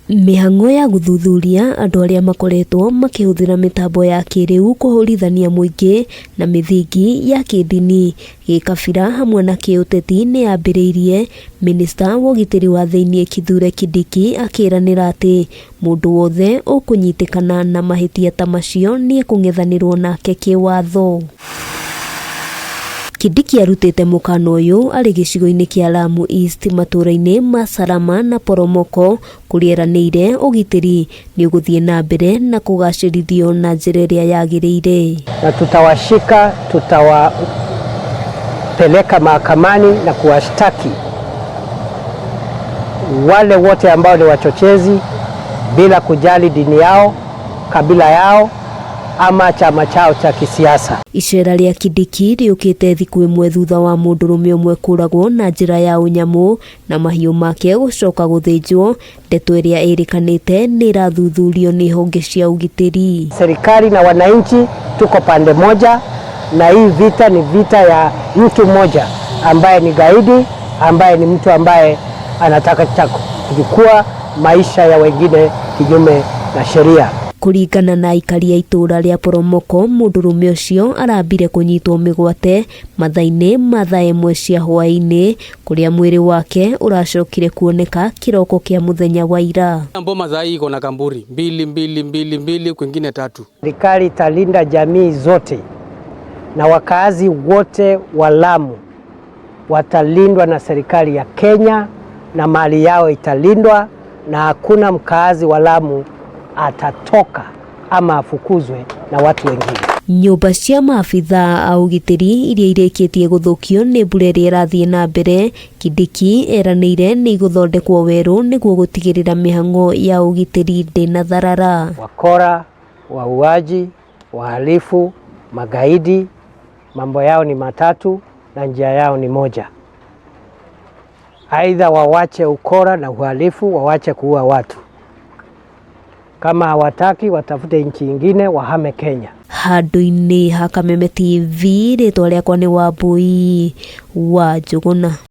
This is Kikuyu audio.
Mĩhang'o ya gũthuthuria andũ arĩa makoretwo makĩhũthĩra mĩtambo ya kĩrĩu kũhũrithania mũingĩ na mĩthingi ya kĩndini, gĩkabira hamwe na kĩũteti nĩ yambĩrĩirie, Minista wa ũgitĩri wa thĩinĩ Kithure Kindiki akĩĩranĩra atĩ mũndũ wothe ũkũnyitĩkana na mahĩtia ta macio nĩ ekũng'ethanĩrwo nake kĩwatho. Kindiki arutĩte mũkana ũyũ arĩ gĩcigo-inĩ kĩa Lamu East matũũra-inĩ ma Salama na Poromoko kũrĩa eranĩire ũgitĩri nĩ ũgũthiĩ na mbere na kũgacĩrithio na njĩra ĩrĩa yagĩrĩire. Na tutawashika, tutawapeleka mahakamani na kuwashtaki wale wote ambao ni wachochezi bila kujali dini yao, kabila yao ama chama chao cha kisiasa. Icera rĩa Kindiki rĩũkĩte thikũ ĩmwe thutha wa mũndũrũme ũmwe kũragwo na njĩra ya ũnyamũ na mahiũ make gũcoka gũthĩnjwo, ndeto ĩrĩa ĩrĩkanĩte nĩ ĩrathuthurio nĩ honge cia ũgitĩri. Serikali na wananchi tuko pande moja, na hii vita ni vita ya mtu mmoja ambaye ni gaidi, ambaye ni mtu ambaye anataka cha kuchukua maisha ya wengine kinyume na sheria. Kũringana na aikari a itũũra rĩa Poromoko, mũndũrũme ũcio arambire kũnyitwo mĩgwate mathaa-inĩ ma thaa 1 cia hwaĩ-inĩ kũrĩa mwĩrĩ wake ũracokire kuoneka kĩroko kĩa mũthenya wa ira. Mboma za hii iko na kamburi mbili mbili mbili mbili, kwingine tatu. Serikali italinda jamii zote na wakazi wote wa Lamu watalindwa na serikali ya Kenya na mali yao italindwa, na hakuna mkaazi wa Lamu atatoka ama afukuzwe na watu wengine. Nyũmba cia maabithaa a ũgitĩri iria irĩkĩtie gũthũkio nĩ mbura ĩrĩa ĩrathiĩ na mbere, Kindiki eranĩire nĩ igũthondekwo werũ nĩguo gũtigĩrĩra mĩhang'o ya ũgitĩri ndĩnatharara. Wakora, wauaji, wahalifu, magaidi, mambo yao ni matatu na njia yao ni moja. Aidha wawache ukora na uhalifu, wawache kuua watu. Kama hawataki watafute nchi ingine, wahame Kenya. Handũ-inĩ ha Kameme TV, rĩtwa rĩakwa nĩ Wambui wa Njũgũna.